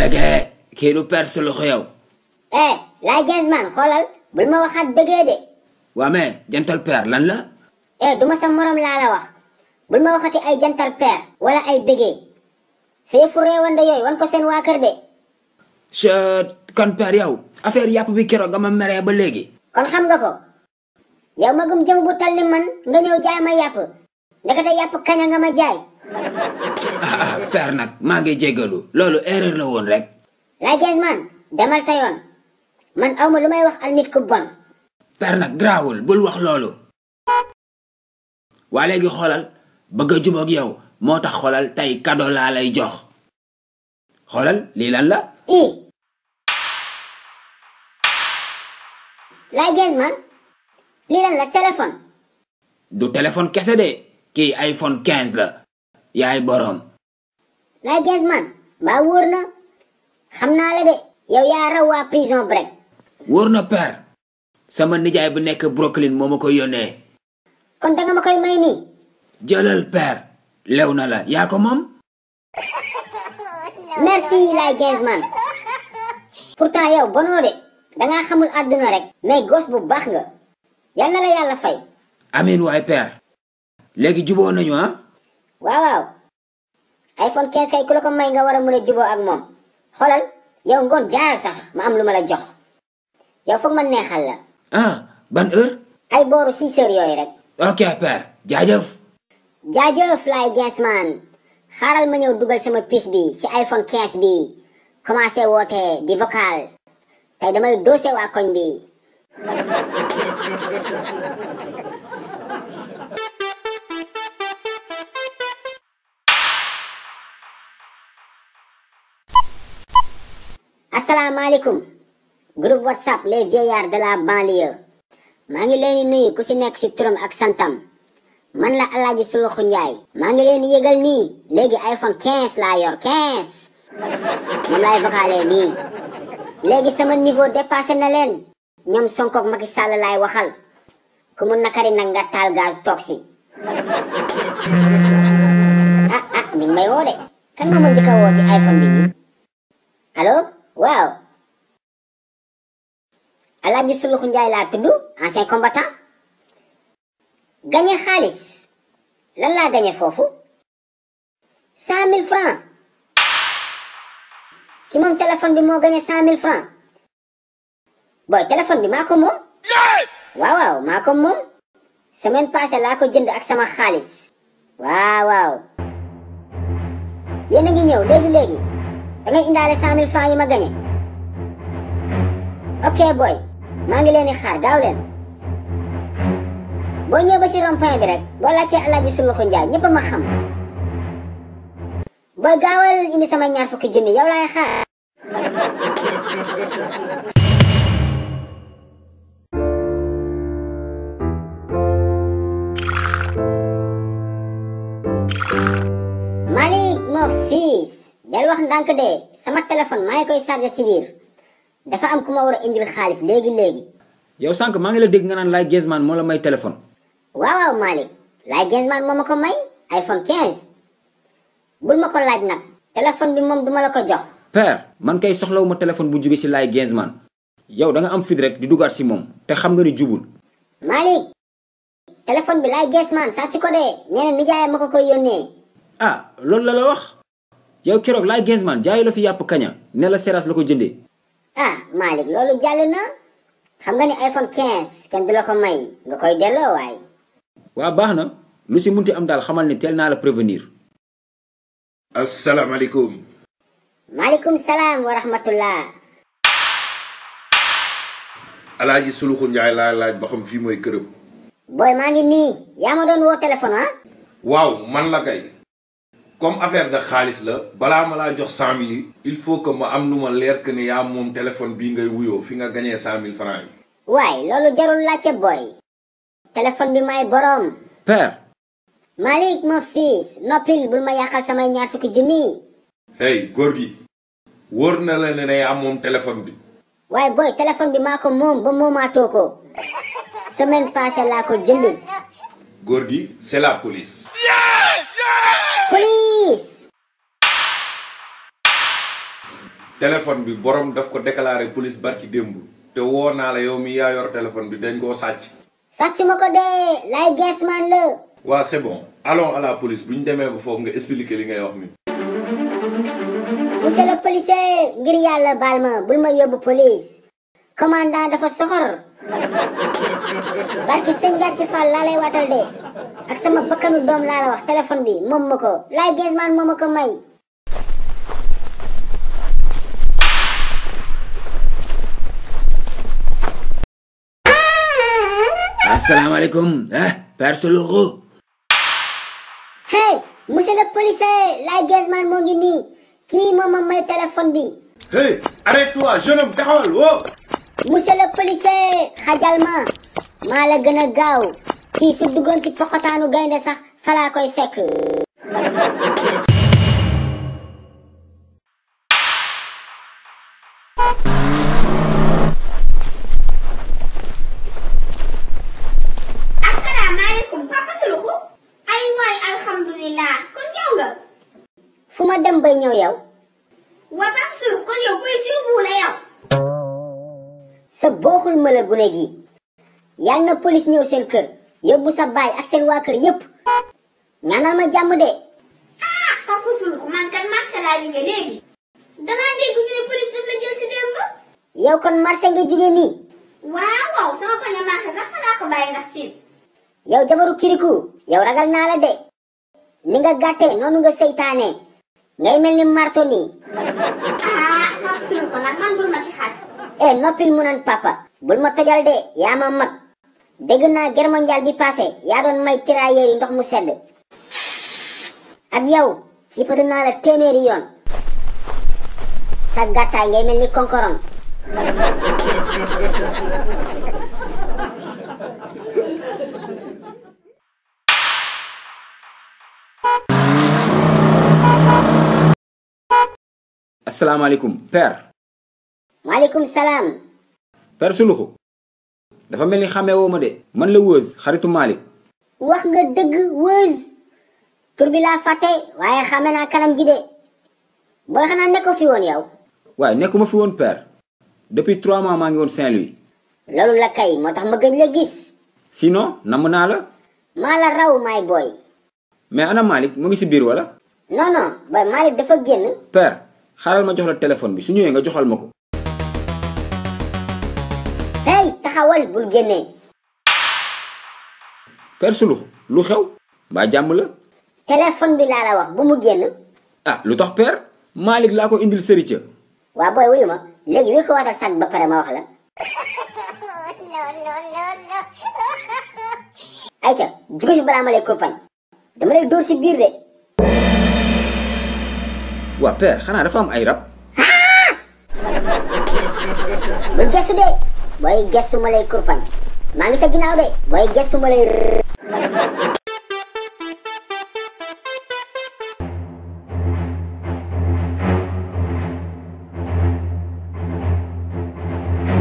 Bégué kii du père Suluxu yow. laay Genzman xoolal bul ma waxaat Bégué de. waa mais jantal père lan la. duma sa morom laa la wax bul ma waxati ay jantal père wala ay Bégué sa yëfu réewande yooyu wan ko seen waa kër de. kon père yow affaire yàpp bi keroog nga ma meree ba léegi. kon xam nga ko yow magum jëm bu tal ni man nga ñëw jaay ma yàpp ndekete yàpp kaña nga ma jaay. père nag maa ngi jéggalu loolu erreur la woon rek. laay Genzman demal sa yoon man awma lu may wax al nit ku bon. père nag garaawul bul wax loolu. waa léegi xoolal bëgg a jubóog yow moo tax xoolal tey cadeau laa lay jox xoolal lii lan la. laay Genzman lii lan la téléphone. du téléphone kese de kii iPhone 15 la yaay boroom. laay Genzman mbaa wóor na xam naa la de yow yaa raw waa prison break. wóor na père sama nijaay bu nekk Brooklyn moo ma ko yónnee. kon danga ma koy may nii. jëlal père lew na la yaa ko moom. merci laay Genzman pourtant yow bonoo de dangaa xamul àdduna rek mais gos bu baax nga yal na la yàlla fay. amiin waay père léegi juboo nañu ah. waaw iPhone 15 kay ku la ko may nga war a mën a juboo ak moom xoolal yow ngoon jaaral sax ma am lu ma la jox yow foog ma neexal la. ban heure. ay booru 6 heures yooyu rek. ok père jaajëf. jaajëf laay Genzman xaaral ma ñëw dugal sama puce bi ci iPhone 15 bi commencé woote di vocal tey damay doose waa koñ bi. asalaamaaleykum groupe WhatsApp les vieillards de la banlieue maa ngi leen di nuyu ku ci nekk ci turam ak santam man la Alaaji Suluxu Njaay maa ngi leen di yëgal nii léegi iPhone 15 laa yor 15 moom laay vocalé nii léegi sama niveau dépassé na leen ñoom Sonko ak Macky Sall laay waxal ku mu nakari nag nga taal gaz toog si. mi ngi may woo de kan moo ma njëkk a woo ci iPhone bi nii allo waaw Alaaji Suluxu Njaay laa tudd ancien combattant gañe xaalis lan laa gañe foofu 100 000 francs ci moom téléphone bi moo gañe 100 000 francs booy téléphone bi maa ko moom waaw maa ko moom semaine passée laa ko jënd ak sama xaalis waaw yéen a ngi ñëw léegi da ngay indaale 100 000 francs yi ma gañe ok boy maa ngi leen di xaar gaaw leen boo ñëwee ba ci rond-point bi rek boo laajtee Alaaji Suluxu Njaay ñëpp ma xam booy gaawal indi sama 20 junni yow laay xaar. Malick mon fils del wax ndànk de sama téléphone maa ngi koy chargé ci biir dafa am ku ma war a indil xaalis léegi. yow sànq maa ngi la dégg nga naan laay Genzman moo la may téléphone. waaw Malick laay Genzman moo ma ko may iPhone 15 bul ma ko laaj nag téléphone bi moom duma la ko jox. père man kay soxlawuma téléphone bu jóge ci laay Genzman yow da nga am fit rek di dugaat ci moom te xam nga ni jubul. Malick téléphone bi laay Genzman sàcc ko de nee na nijaayam ma ko koy yónnee. loolu la wax yow keroog laay Genzman jaayu la fi yàpp kaña ne la seras la ko jëndee. Malick loolu jàll na xam nga ni iPhone 15 kenn du la ko may nga koy delloo waay. waa baax na lu ci munti am daal xamal ni teel naa la prévenir. asalaamaaleykum. maaleykum salaam wa rahmatullah. Alaaji Suluxu Njaay laa laaj ba xam fii mooy këram. booy maa ngi nii yaa ma doon woo téléphone waaw man la kay. comme affaire de xaalis la balaa ma laa jox 100 000 yi il faut que ma am lu ma leer que ni yaa moom téléphone bii ngay wuyoo fi nga gañee 100 000 francs yi. waay loolu jarul laajte booy. téléphone bi may boroom. père. Malick mon fils noppil bul ma yàqal samay 20 junni. hey góor gi wóor na la ne yaa moom téléphone bi. waaye booy téléphone bi maa ko moom ba moomaatoo ko semaine passée laa ko jënd. góor gi c'est la police. police. téléphone bi borom daf ko déclarer police barki démb te woo naa la yow mi yaa yor téléphone bi dañ koo sàcc. sàcc ma ko dee lay geesman la. waa c'est bon allons à la police bu ñu demee ba foofu nga expliquer li ngay wax ni. monsieur le policier ngir yàlla baal ma bul ma yóbbu police commandant dafa soxor barki sëñ gàcc Fall laa lay watal de ak sama bakkanu doom laa la wax téléphone bi moom ma ko lay geesman moom ma ko may. asalaamaaleykum Père Suluxu. hey monsieur le policier lay geesman moo ngi nii kii moom ma may téléphone bi. hey arrête-toi jeune homme taxawal woo. monsieur le policier xajal ma maa la gën a gaaw kii su duggoon ci poqotaanu gaynde sax falaa koy fekk. asalaamaaleykum papa Suluxu ay waay alhamdulilah kon ñëw nga. fu ma dem bay ñëw yow. waa papa Suluxu kon yow police yóbbu la yow. sa booxul ma la gune gi yal na police ñëw seen kër yóbbu sa baay ak seen waa kër yépp ñaanal ma jàmm de. ah papa Suluxu man kan marché laa jóge léegi. damaa dégg ñu ne police daf la jël si démb. yow kon marché nga jóge nii. waaw waaw sama pañe marché sax fa laa ko bàyyi ndax tiit. yow jabaru kiriku yow ragal naa la de ni nga gàttee noonu nga seytaane ngay mel ni marto nii. ah papa Suluxu nag man bul ma ci xas. noppil mu naan papa bul ma tojal de yaa ma mag dégg naa guerre mondiale bi passé yaa doon may tirailleurs yi ndox mu sedd ak yow ci patu naa la téeméeri yoon sa gàttaay ngay mel ni konkorong. asalaamaaleykum Père. maaleykum salaam. Père Suluxu dafa mel ni xamee woo ma de man la Wëz xaritu Malick. wax nga dëgg Wëz tur bi laa fàtte waaye xame naa kanam gi de booy xanaa nekkoo fi woon yow. waaye nekkuma fi woon Père depuis 3 mois maa ngi woon Saint-Louis. loolu la kay moo tax ma gëj la gis. sinon namm naa la. maa la raw maay booy. mais ana Malick mu ngi si biir wala. non non booy Malick dafa génn. Père xaaral ma jox la téléphone bi su ñëwee nga joxal ma ko. hey taxawal bul génnee. Père Suluxu lu xew mbaa jàmm la. téléphone bi laa la wax bu mu génn. ah lu tax Père Malick laa ko indil sëriñ. waa booy wuyu ma léegi wi ko waatal sànq ba pare ma wax la. ayca juge fi balaa ma lay kurpañ dama lay dóor si biir de. waa Père xanaa dafa am ay rab. bul gestu de booy gestu ma lay kurpañ maa ngi sa ginnaaw de booy gestu ma lay.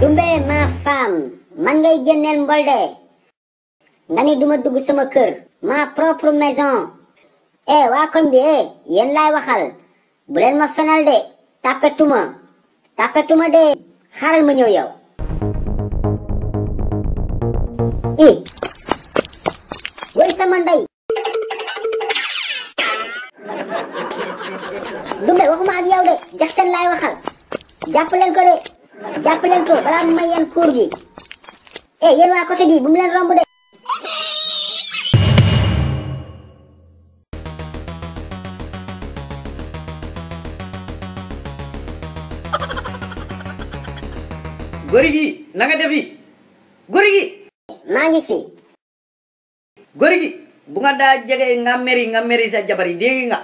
Dumbe ma femme man ngay génneel mbolde nga ni duma dugg sama kër ma propre maison. waa koñ bi yéen laay waxal bu leen ma fenal de tapetuma de xaaral ma ñëw yow. woy sama ndey. Dumbe waxuma ak yow de Jackson laay waxal jàpp leen ko de jàpp leen ko balaa ma yeen kuur gi. yéen waa côté bi bu mu leen romb de. góor gi na nga def yi góor gi. maa ngi fi. góor gi bu nga daa jege nga meri sa jabar yi dégg nga.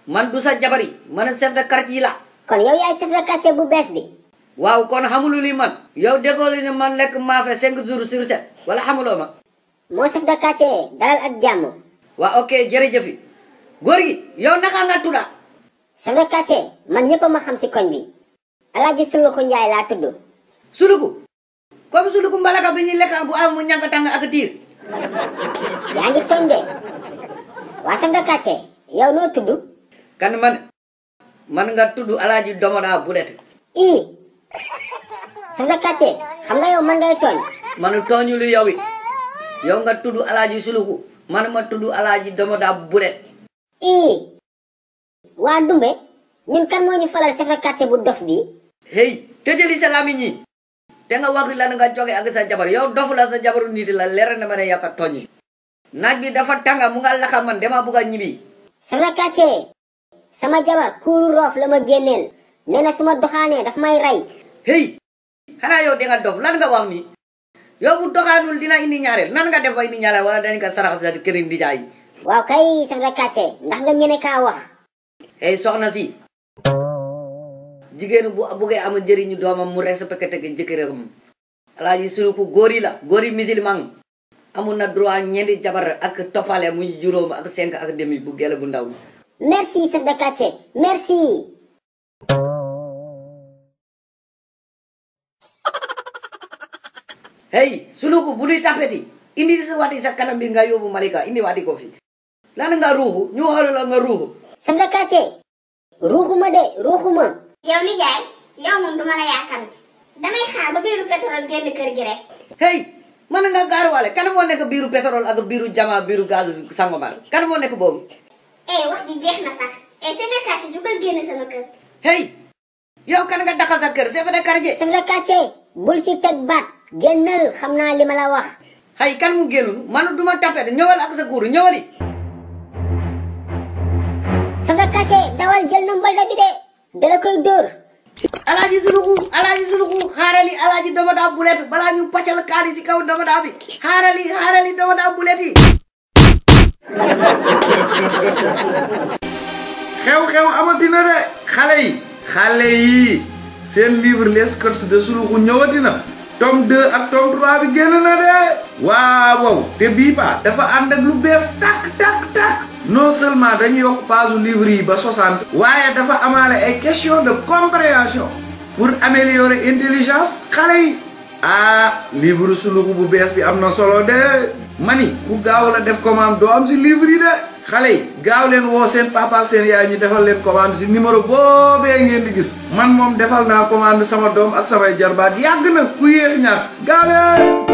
man du sa jabar yi man chef de quartier la. kon yow yaay chef de quartier bu bees bi. waaw kon xamulu li man. yow déggoo li ne man lekk maafe 5 jours sur 7 wala xamuloo ma. moo chef de quartier dalal ak jàmm. waaw ok jërëjëf yi góor gi yow naka nga tudda. chef de quartier man ñëpp ma xam si koñ bi. Alaaji Suluxu Njaay laa tudd. suluku comme suluku mbalaka bi ñuy lekk bu am mu ñànk tàng ak tiir. yaa ngi tooñ de. waa chef de quartier yow noo tudd. kan man nga tuddu Alaaji Domoda Bulet. chef de quartier xam nga yow man ngay tooñ. man tooñu lu yow yow nga tuddu Alaaji Suluxu man ma tuddu Alaaji Domoda Bulet. waa Ndumbe ñun kan moo ñu falal chef de quartier bu dof bi. hey tëjali sa lamiñ yi te nga wax lan nga joge ak sa jabar yow dofu la sa jabaru nit la leer na ma ne yaa ko tooñi naaj bi dafa tanga mu nga laxa man dama bëgg a ñibbi. chef de quartier sama jabar kuuru roof la ma génneel nee na su ma doxaanee daf may rey. hey xanaa yow da nga dof lan nga wax ni yow bu doxaanul dina indi ñaareel nan nga def ba indi ñaareel wala dañ ko sarax sa kër ndi jaay. waaw kay chef de quartier ndax nga ñeme kaa wax. hey soxna si jigéenu bu buggee am njëriñu doomam mu respecté ke jëkkëram Alaaji Suluxu góori la góori musulman amul na droit ñeenti jabar ak toppale muy juróom ak 5 ak demi bu gele bu ndaw. merci chef de quartier merci. hey Suluxu bu luy tapeti indi sa waati sa kanam bi nga yóbbu Malika indi waati ko fi lan nga ruuxu ñu xool la nga ruuxu. chef de quartier ruuxuma de ruuxuma. yow nijaay yow moom duma la yaakamti damay xaar ba biiru pétrole génn kër gi rek. hey man nga gaaruwaale kan moo nekk biiru pétrole ak biiru jama biiru gaz Sangomar kan moo nekk boobu. wax ji jeex na sax chef de quartier jugal génn sama kër. hey yow kan nga daxal sa kër chef de quartier. chef de quartier bul si teg baat génnal xam naa li ma la wax. hay kan mu génnul man duma tapet ñëwal ak sa kuuru ñëwali. chef de quartier dawal jël na mbalda bi de dala koy dóor. Alaaji Suluxu xaarali Alaaji Domoda Bulet balaa ñu paccal kaani si kaw Domoda bi xaarali Domoda Bulet yi. xew-xew amatina de xale yi seen livre les courses de Suluxu ñëwatina tome 2 ak tome 3 bi génn na de waaw te bii ba dafa ànd ak lu bees tak non seulement dañu yokk page livre yi ba 60 waaye dafa amaale ay question de compréhension pour améliorer intelligence xale yi livre Suluxu bu bees bi am na solo de mani ku gaaw la def commande doo am si livre yi de xale yi gaaw leen woo seen papa ak seen yaay ñu defal leen commande si numéro boobee ngeen di gis man moom defal naa commande sama doom ak samay jarbaat yàgg na ku yéex ñaar gaaw leen